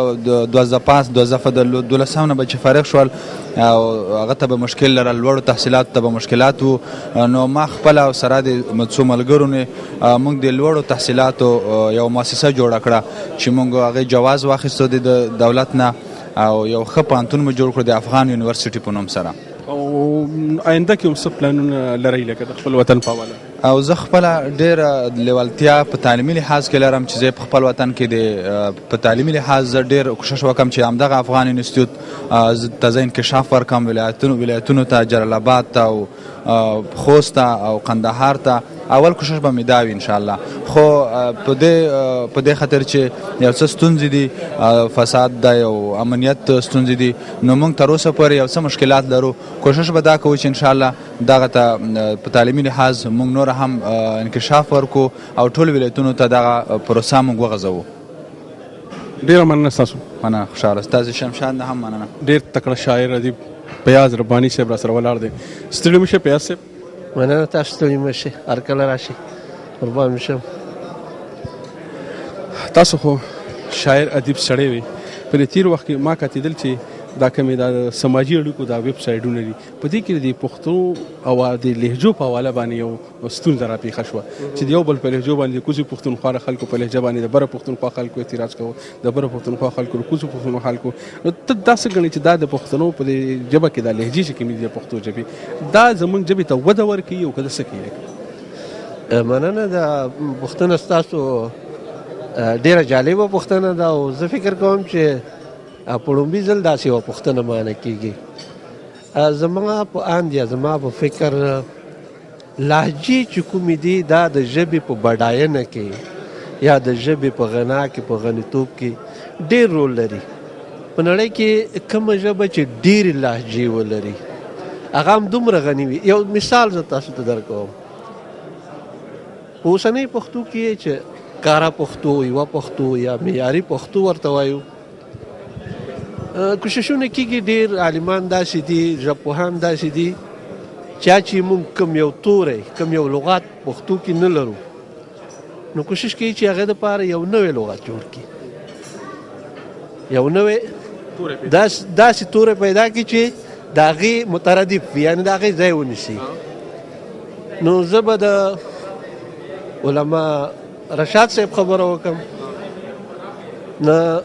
12 پاس 12 د دولسم نه به چې فارغ شول او هغه ته به مشکل لرل، لوړو تحصیلاتو ته به مشکلات وو. نو ما خپله او سره د څو ملګرو نه موږ د لوړو تحصیلاتو یو مؤسسه جوړه کړه چې موږ هغې جواز واخیستو د دولت نه او یو ښه پوهنتون مو جوړ کړو د افغان یونیورسټي په نوم سره. او آینده کې هم څه پلانونه لرئ لکه د خپل وطن په حواله؟ او زه خپله ډېره لیوالتیا په تعلیمي لحاظ کې لرم چې زه په خپل وطن کې د په تعلیمي لحاظ زه ډېر کوشش وکړم چې همدغه افغان انستیتوت ته زه انکشاف ورکړم، ولایتونو ته، جلال آباد ته او خوست ته او قندهار ته. اول کوشش به مې دا وي انشاءالله، خو په دې خاطر چې یو څه ستونزې دي، فساد دی او امنیت ستونزې دي، نو موږ تر اوسه پورې یو څه مشکلات لرو. کوشش به دا کوو چې انشاءالله دغه ته په تعلیمي لحاظ موږ نور هم انکشاف ورکو او ټول ولایتونو ته دغه پروسه موږ وغځوو. ډېره مننه ستاسو. مننه، خوشحاله ستاسو شمشاد نه هم مننه. ډېر تکړه شاعر ادیب پیاز رباني صاحب را سره ولاړ دی. ستړي مه شئ پیاز صاحب. مننه، تاسو ستړي مه شئ، هر کله راشئ قربان شم. تاسو خو شاعر ادیب سړی وي، په دې تېر وخت کې ما کتېدل چې دا کومې دا سماجي اړیکو دا ویب سایټونه دي، په دې کې د پښتو او د لهجو په حواله باندې یو ستونزه راپېښه شوه چې د یو بل په لهجو باندې د کوزې پښتونخوا د خلکو په لهجه باندې د بره پښتونخوا خلکو اعتراض کوو، د بره پښتونخوا خلکو د کوزو پښتونخوا خلکو. نو ته داسې ګڼې چې دا د پښتنو په دې ژبه کې دا لهجې چې کومې دي د پښتو ژبې، دا زمونږ ژبې ته وده ورکوي او که دا څه کوي؟ مننه، دا پوښتنه ستاسو ډېره جالبه پوښتنه ده او زه فکر کوم چې په لومړي ځل داسې یوه پوښتنه مانه کېږي. زما په اند یا زما په فکر لهجې چې کومې دي دا د ژبې په بډاینه کې یا د ژبې په غنا کې په غنیتوب کې ډېر رول لري. په نړۍ کې کومه ژبه چې ډېرې لهجې ولري هغه هم دومره غني وي. یو مثال زه تاسو ته درکوم، په اوسنۍ پښتو کې چې کاره پښتو، یوه پښتو یا معیاري پښتو ورته وایو، کوششونه کېږي، ډېر عالمان داسې دي، ژبپوهان داسې دي چا چې موږ کوم یو توری کوم یو لغات پښتو کې نه لرو نو کوشش کوي چې هغې دپاره یو نوی لغات جوړ کړي، یو نوی داسې توری پیدا کړي چې د هغې مترادف وي، یعنې د هغې ځای ونیسي. نو زه به د علما رشاد صاحب خبره وکړم. نو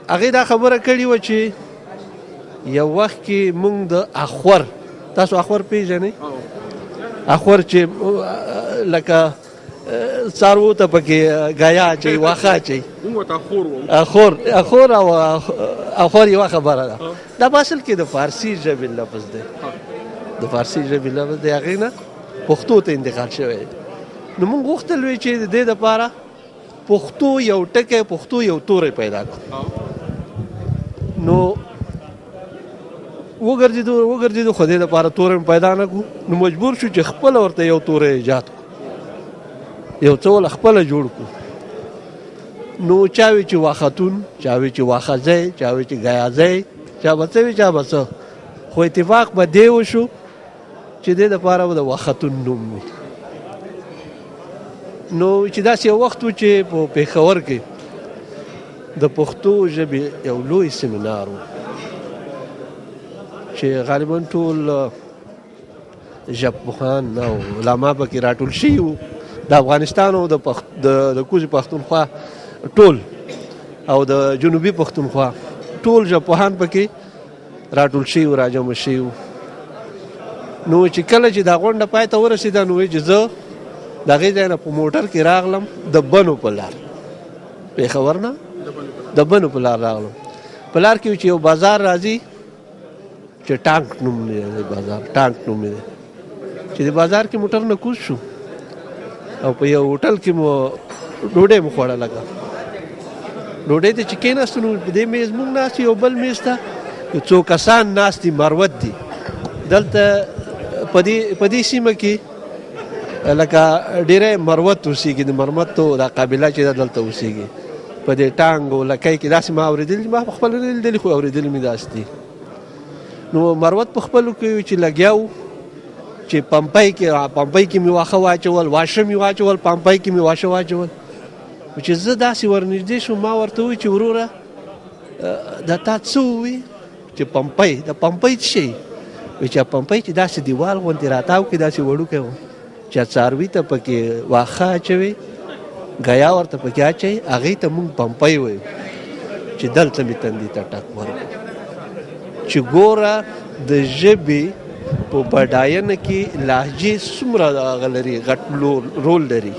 هغې دا خبره کړې وه چې یو وخت کې موږ د اخور، تاسو اخور پیژنئ؟ اخور چې لکه څاروو ته پکې ګیا اچوي، واښه اچوي، موږ ورته اخور وایو. اخور او اخور یوه خبره ده. دا په اصل کې د فارسي ژبې لفظ دی، د فارسي ژبې لفظ دی، هغې نه پښتو ته انتقال شوی دی. نو موږ غوښتل وی چې د دې دپاره پښتو یو ټکی، پښتو یو توری پیدا کړو. نو وګرځېدو خو دې دپاره توری مو پیدا نه کړو، نو مجبور شو چې خپله ورته یو توری ایجاد کړو، یو څه ول خپله جوړ کړو. نو چا وی چې واختون، چا وی چې واخځی، چا وی چې ګیازی، چا به څه وي چا به څه، خو اتفاق به دې وشو چې دې دپاره به د واختون نوم وي. نو چې داسې یو وخت و چې په پېښور کې د پښتو ژبې یو لوی سیمینار و چې غالبا ټول ژبپوهان او علما پکې راټول شوي وو، د افغانستان او د کوزې پښتونخوا ټول او د جنوبي پښتونخوا ټول ژبپوهان پکې راټول شوي وو، راجمع شوي وو. نو چې کله چې دا غونډه پای ته ورسېده نو وایي چې زه د هغې ځای نه په موټر کې راغلم د بنو په لار، پېښور نه د بنو په لار راغلم. په لار کې چې یو بازار راځي چې ټانک نوم دی، بازار ټانک نوم دی، چې د بازار کې موټر نه کوز شو او په یو هوټل کې مو ډوډۍ مو خوړله. ډوډۍ ته چې کېناستو نو په دې میز موږ ناست یو بل میز ته یو څو کسان ناست دي، مروت دي. دلته په دې سیمه کې لکه ډېری مروت اوسېږي، د مرمتو دا قبیله چې ده دلته اوسېږي. په دې ټانګ او لکۍ کې داسې ما اورېدلي، ما په خپله نه لیدلي خو اورېدلي مې داسې دي. نو مروت په خپلو کې چې لګیا و چې پمپۍ کې مې واښه واچول، واښه مې واچول، پمپۍ کې مې واښه واچول. چې زه داسې ورنږدې شوم، ما ورته وویل چې وروره دا تا څه وویل چې پمپۍ، د پمپۍ څه شی؟ وایي چې پمپۍ چې داسې دیوال غوندې راتاو کړي، داسې وړوکی و چې څاروي ته پکې واښه اچوي، ګیا ورته پکې اچوي، هغې ته موږ پمپۍ وایو. چې دلته مې تندي ته ټک ورکړ چې ګوره د ژبې په بډاینه کې لهجې څومره هغه لري، غټ رول لري،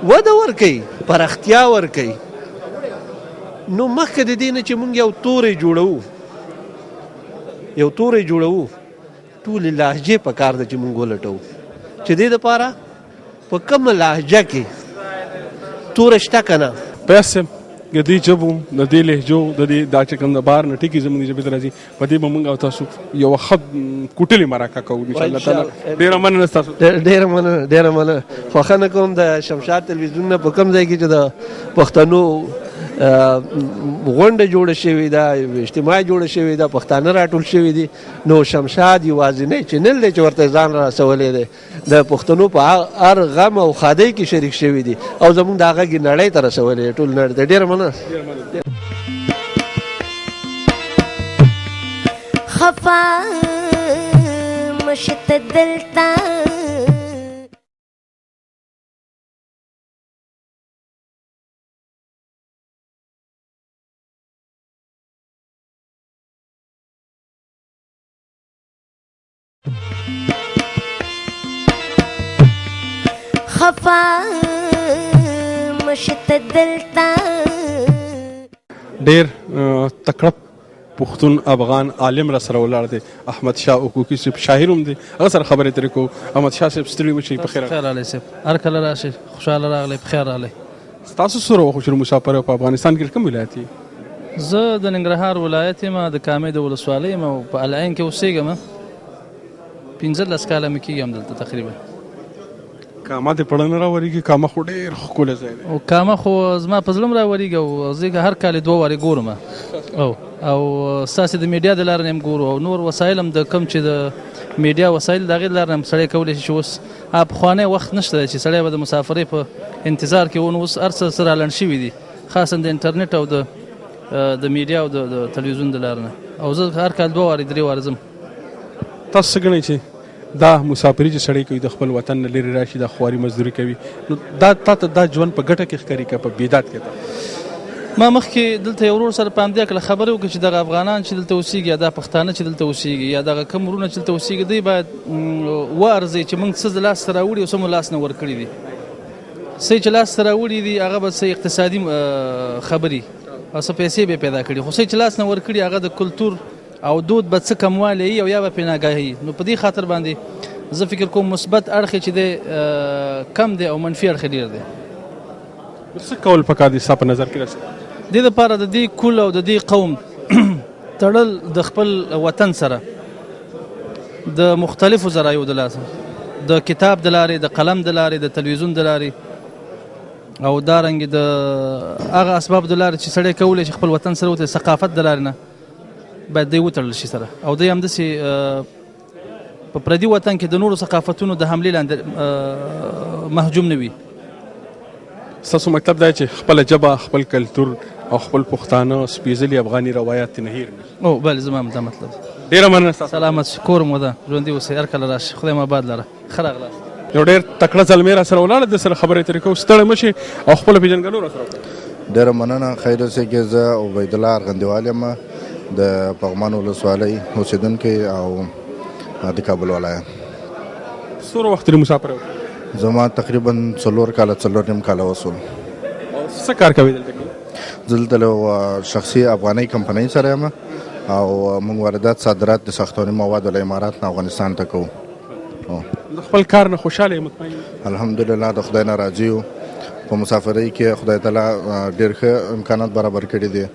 وده ورکوي، پراختیا ورکوي. نو مخکې د دې نه چې موږ یو توری جوړوو، ټولې لهجې په کار ده چې موږ ولټوو چې دې دپاره په کومه لهجه کې توری شته که نه. فیاض صاحب، د دې ژبو، د دې لهجو، د دې دا چې کوم د بهر نه ټکي زموږ ژبې ته راځي، په دې به موږ او تاسو یوه ښه کوټلې مرکه کوو ان شاء الله تعالی. ډېره مننه ستاسو. ډېره مننه، ډېره مننه. خوښنه کوم د شمشاد تلویزیون نه په کوم ځای کې چې د پښتنو غونډه جوړه شوې ده، اجتماع جوړه شوې ده، پښتانه راټول شوي دي، نو شمشاد یوازینی چینل دی چې ورته ځان رسولی دی، د پښتنو په هر غم او ښادۍ کې شریک شوي دي او زموږ دا غږ یې نړۍ ته رسولی دی، ټول نړۍ ته. ډېره مننه. خفه مه شې ته دلته. خفه مه شې ته دلته. ډېر تکړه پښتون افغان عالم را سره ولاړ دی، احمد شاه حقوقي صاحب، شاعر هم دی، هغه سره خبرې اترې کوو. احمد شاه صاحب ستړي مه شئ، په خیر راغلی صاحب، هر کله راشئ خوشحاله راغلی، په خیر راغلی. ستاسو څومره وخت چې مسافر په افغانستان کې کوم ولایت یې؟ زه د ننګرهار ولایت یم، د کامې د ولسوالۍ یم او په العین کې اوسېږم. 15 کاله مې کېږي هم دلته تقریبا. کامه دې په نه راورېږي؟ کامه خو ډېر ښکلی ځای دی. او کامه خو زما په زړه هم راورېږي او زه هر کال یې دوه وارې ګورم، او ستاسې د میډیا د لارې نه هم ګورو او نور وسایل هم د کوم چې د میډیا وسایل د هغې د لارې نه هم سړی کولی شي چې اوس هغه پخوانی وخت نشته دی چې سړی به د مسافرۍ په انتظار کې و، نو اوس هر څه سره رالنډ شوي دي، خاصا د انټرنیټ او د میډیا او د تلویزیون د لارې نه. او زه هر کال دوه وارې درې وارې ځم. تاسو څه ګڼئ چې دا مسافري چې سړی کوي د خپل وطن نه لرې راشي، دا خواري مزدوري کوي، نو دا تا ته دا ژوند په ګټه کې ښکاري که په بیداد کې؟ ما مخکې دلته یو ورور سره په همدې هکله خبرې وکړې چې دغه افغانان چې دلته اوسېږي یا دا پښتانه چې دلته اوسېږي یا دغه کوم وروڼه چې دلته اوسېږي، دوی باید وارزوي چې موږ څه د لاس ته راوړي او څه مو لاس نه ورکړي دي. څه چې لاس ته راوړي دي هغه به څه اقتصادي خبرې او څه پیسې به پیدا کړي، خو څه چې لاس نه ورکړي هغه د کلتور او دود به څه کموالی وي او یا به پرې ناګاهي. نو په دې خاطر باندې زه فکر کوم مثبت اړخ چې دی کم دی او منفي اړخ ډېر دی. څه کول پکار دي ستا په نظر کې؟ راسي دې دپاره د دې کل او د دې قوم تړل د خپل وطن سره د مختلفو ذرایعو د لاسه، د کتاب د لارې، د قلم د لارې، د تلویزیون د لارې او دارنګې د هغه اسباب د لارې چې سړی کولی شي خپل وطن سره وتړي، ثقافت د لارې نه باید دی وتړل شي سره، او دی همداسې په پردي وطن کې د نورو ثقافتونو د حملې لاندې محجوم نه وي. ستاسو مطلب دا چې خپله ژبه، خپل کلتور او خپل پښتانه سپېڅلي افغاني روایات ترې نه هېر نه شي؟ او بله زما همدا مطلب دی. ډېره مننه ستاسو. سلامت شي، کور مو ده، ژوندي اوسئ، هر کله راشئ، خدای مو آباد لره. ښه راغلاست. یو ډېر تکړه زلمی را سره ولاړ ده سره خبرې اترې کوو، ستړی مه شئ او خپله پېژندګلو را سره وکړئ. ډېره مننه، خیر اوسئ. زه عبیدالله ارغندیوال یم، د پغمان ولسوالۍ اوسېدونکی او د کابل ولایت. څومره وخت لرې مسافر یې؟ زما تقریبا 4 کاله، 4.5 کاله وشول. څه کار کوې دلته کې؟ زه دلته له شخصي افغانۍ کمپنۍ سره یم او موږ واردات صادرات د ساختماني موادو له امارات نه افغانستان ته کوو. د خپل کار نه خوشحاله یې، مطمئن؟ الحمدلله، د خدای نه راضي یو. په مسافرۍ کې خدای تعالی ډېر ښه امکانات برابر کړي دي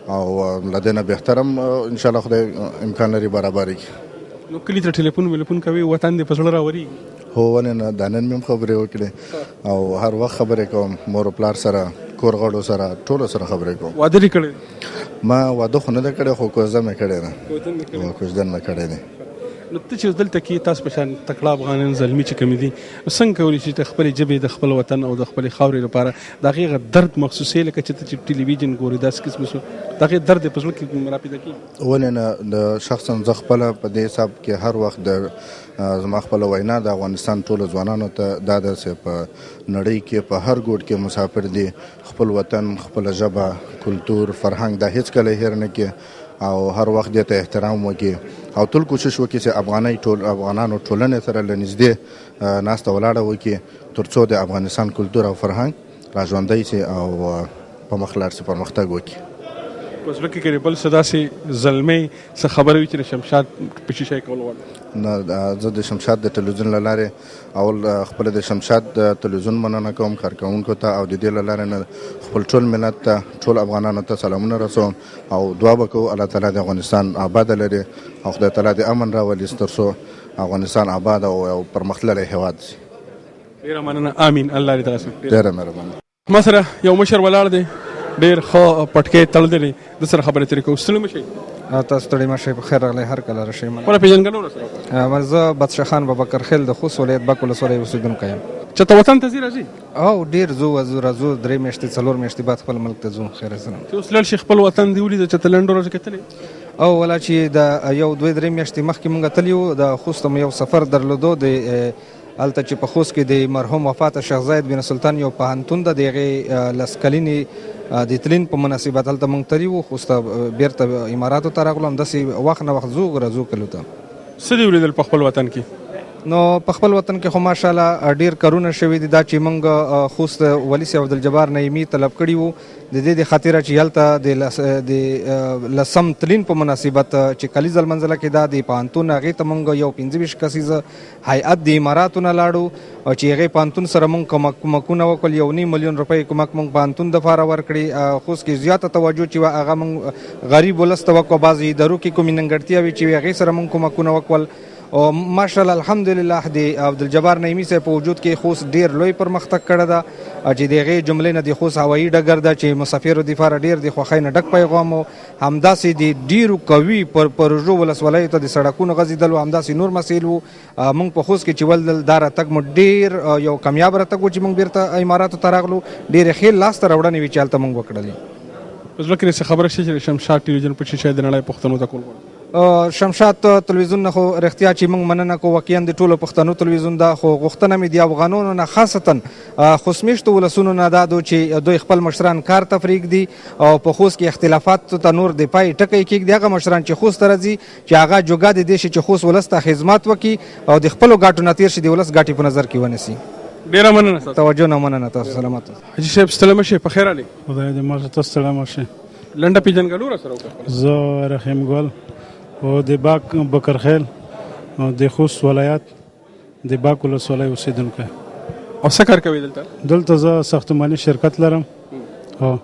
او له دې نه بهتر هم انشاءالله خدای امکان لري برابر کړي. نو کلي ته ټلیفون ویلیفون کوي، وطن دې په زړه راورېږي؟ هو، ولې نه، دا نن مې هم خبرې وکړې او هر وخت خبرې کوم مور او پلار سره. کور غړو سره ټولو سره خبرې کوم. واده دې کړی؟ ما واده خو نه ده کړی، خو کوزده مې کړې ده، کوژدن مې کړی دی. نو ته چې دلته کې تاسو په شان تکړه افغانان زلمي چې کوم دي، څنګه کولی شي چې خپلې ژبې، د خپل وطن او د خپلې خاورې لپاره د هغې هغه درد محسوسوې، لکه چې ته چې ټلویزیون ګورې داسې قسم شو، د هغې درد یې په زړه کې راپیدا کېږي؟ ولې نه، د شخصا زه خپله په دې حساب کې هر وخت د زما خپله وینا د افغانستان ټولو ځوانانو ته دا ده چې په نړۍ کې په هر ګوټ کې مسافر دي، خپل وطن، خپله ژبه، کلتور، فرهنګ دا هیڅکله هېر نه کړي او هر وخت دې ته احترام وکړي او تل کوشش وکړي چې افغانۍ ټول افغانانو ټولنې سره له نږدې ناسته ولاړه وکړي، ترڅو د افغانستان کلتور او فرهنګ را ژوندی شي او په مخ لاړ شي، پرمختګ وکړي. په زړه کې که بل څه داسې زلمی څه خبره وي چې د شمشاد په شیشه یې کول غواړم؟ نه، زه د شمشاد د تلویزیون له لارې اول خپل د شمشاد د تلویزیون مننه کوم کارکوونکو ته، او د دې له لارې نه خپل ټول ملت ته، ټول افغانانو ته سلامونه رسوم او دعا به کوو الله تعالی د افغانستان آباد لري او خدای تعالی د امن راولي تر څو افغانستان آباد او پرمختللی هېواد شي. ډېره مننه، امین، الله دې تاسو. ډېره مهرباني. ما سره یو مشر ولاړ دی، ډېر ښه پټکی تړلی دی، د سره خبرې ترې کوو. ستړي مه شئ. تاسو ستړي مه شئ، په خیر راغلی، هر کله راشئ. خپله پېژندګلو راسره وکړه. زه بادشاه خان بابکر خېل د خوست ولایت بک ولسوالۍ اوسېدونکی یم. چې ته وطن ته ځې راځې؟ او ډېر ځو راځو، 3 میاشتې 4 میاشتې بعد خپل ملک ته ځو. خیر سلام. چې اوس لاړ شي خپل وطن دې ولیده چې ته لنډو ورځو کې تللی؟ او ولا چې د 1 2 3 میاشتې مخکې مونږ تللي وو، د خوست مو یو سفر درلودو، د هلته چې په خوست کې د مرحوم وفات شیخ زاید بن سلطان یو پوهنتون ده، د هغې 10 کلنې د تلین په مناسبت هلته مونږ تللي وو. خوست ته بېرته اماراتو ته راغلو، همداسې وخت نه وخت ځو راځو کلو ته. څه دې ولیدل په خپل وطن کې؟ نو په خپل وطن کې خو ماشاءالله ډېر کارونه شوي دي. دا چې مونږ خوست ولي صاحب عبدالجبار نعیمي طلب کړي وو د دې د خاطره چې هلته د لسم تلین په مناسبت چې کلیزه لمانځله کېده د پوهنتون، هغې ته مونږ یو 25 کسیزه هیئت د اماراتو نه لاړو او چې هغې پوهنتون سره مونږ کمکونه وکړل، 1.5 میلیون روپۍ کمک مونږ پوهنتون دپاره ورکړې. خوست کې زیاته توجه چې وه هغه مونږ غریب ولس ته وکړه، بعضې ادارو کې کومې نیمګړتیاوې چې وې هغې سره مونږ کمکونه وکړل. او ماشاءالله الحمدلله د عبدالجبار نعیمي صاحب په وجود کې خوست ډېر لوی پرمختګ کړی ده، چې د هغې جملې نه د خوست هوایي ډګر ده چې مسافرو دپاره ډېر د خوښۍ نه ډک پیغام و. همداسې د ډېرو قوي پروژو ولسوالیو ته د سړکونو غځېدل و، همداسې نور مسایل وو. موږ په خوست کې چې ولدل دا راتګ مو ډېر یو کامیاب راتګ و چې موږ بېرته اماراتو ته راغلو، ډېرې ښې لاسته راوړنې وې چې هلته موږ وکړلې. په زړه کې دې څه خبره شته چې د شمشاد ټلویزیون په شیشه د نړۍ پښتنو ته کول غواړي؟ شمشاد تلویزیون نه خو رښتیا چې موږ مننه کوو، واقعا د ټولو پښتنو تلویزیون ده، خو غوښتنه مې د افغانانو نه خاصتا خوست مېشتو ولسونو نه دا ده چې دوی خپل مشران کار ته پرېږدي او په خوست کې اختلافاتو ته نور د پای ټکی کېږدي. هغه مشران چې خوست ته راځي چې هغه جوګه د دې شي چې خوست ولس ته خدمت وکړي او د خپلو ګټو نه تېر شي، د ولس ګټې په نظر کې ونیسي. ډېره مننه ستاسو. توجه نه مننه تاسو، سلامت اوسئ. حاجي صاحب ستړی مه شئ، په خیر راغلئ. خدای دې مل ته ستړی مه شئ. لنډه پېژندګلو راسره وکړه. زه رحیم ګل او د باک بکرخیل د خوست ولایت د باک ولسوالۍ اوسېدونکی. او څه کار کوې دلته؟ دلته زه ساختماني شرکت لرم. هو.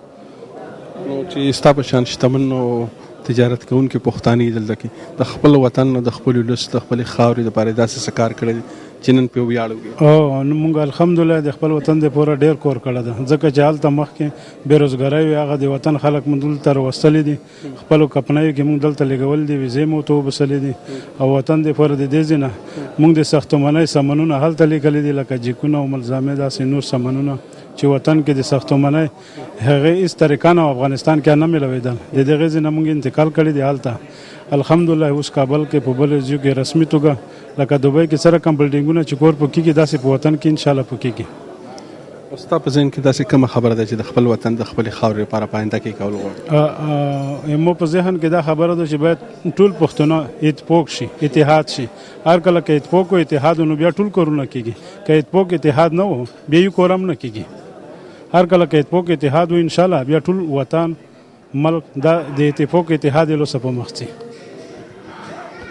نو چې ستا په شان شتمن او تجارت کوونکي پښتانه دلته کې د خپل وطن او د خپل ولس د خپلې خاورې دپاره داسې څه کار کړی دی چې نن پرې ویاړ وکړي؟ او نو موږ الحمدلله د خپل وطن دپاره ډېر کور کړی دی، ځکه چې هلته مخکې بې روزګارۍ وې، هغه د وطن خلک موږ دلته راوستلي دي، خپلو کمپنیو کې موږ دلته لګول دي، ویزې مو ورته وبسلې دي او وطن دپاره د دې ځای نه موږ د ساختمانۍ سامانونه هلته لیکلي دي، لکه جیکونه او ملزامې داسې نور سامانونه چې وطن کې د ساختمانۍ هغې هېڅ طریقه نه افغانستان کې نه میلاوېدل، د دغې ځای نه موږ انتقال کړی دی هلته. الحمدلله اوس کابل کې په بل ځای کې رسمي توګه لکه دوبۍ کې څه رقم بلډینګونه چې کور په کېږي داسې په وطن کې انشاءالله په کېږي. او ستا په ذهن کې داسې کومه خبره ده چې د خپل وطن د خپلې خاورې لپاره په آینده کې کول غواړي؟ مو په ذهن کې دا خبره ده چې باید ټول پښتانه اتفاق شي، اتحاد شي. هر کله که اتفاق او اتحاد نو بیا ټول کورونه کېږي، که اتفاق اتحاد نه و بیا یو کور هم نه کېږي. هر کله که اتفاق اتحاد و انشاءالله بیا ټول وطن ملک دا د اتفاق اتحاد یې لوسه په مخ ځي.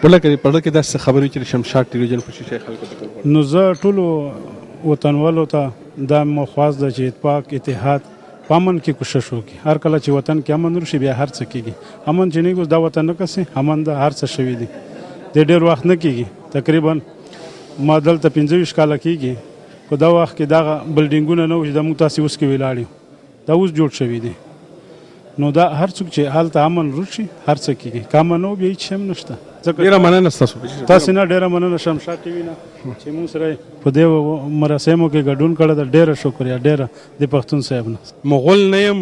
بله که په زړه کې داسې خبرې چې د شمشاد ټلویزیون په شیشه خلکو ته کول غواړي؟ نو زه ټولو وطنوالو ته دا مو خواست ده چې اتفاق اتحاد په امن کې کوشش وکړي. هر کله چې وطن کې امن راشي بیا هر څه کېږي. امن چې نه وي دا وطن نه کسي، امن ده هر څه شوي دي، د ډېر وخت نه کېږي. تقریبا ما دلته 25 کاله کېږي، په دا وخت کې دغه بلډینګونه نه وو چې دا موږ تاسې اوس کې ولاړ یو. دا اوس جوړ شوي دي. نو دا هر څوک چې هلته امن راشي هر څه کېږي، که امن نه و بیا هېڅ شی هم نشته. ځکه ډېره مننه ستاسو. تاسې نه ډېره مننه شمشاد ټي وي نه چې موږ سره په دې مراسمو کې ګډون کړی ده، ډېره شکریه ډېره د پښتون صاحب نه. مغول نه یم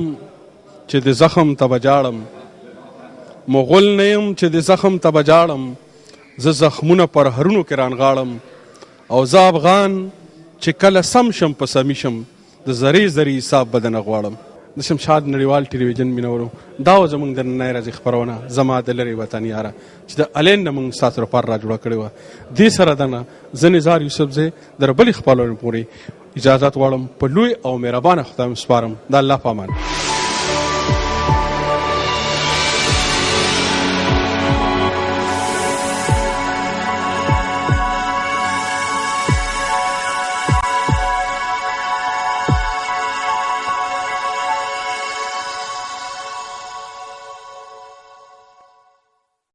چې د زخم ته به ژاړم، مغول نه یم چې د زخم ته به ژاړم، زه زخمونه پرهرونو کې رانغاړم، او زه افغان چې کله سم شم په سمي شم، د ذرې ذرې حساب به درنه غواړم. د شمشاد نړیوال ټلویزیون مینورو، دا و زموږ د نننۍ ورځې خپرونه زما د لرې وطن یاره چې د الین نه موږ ستاسو لپاره را جوړه کړې وه. دې سره دنه زه نظار یوسفزی در بلې خپرونې پورې اجازت غواړم، په لوی او مهربانه خدای مو سپارم. د الله په امان.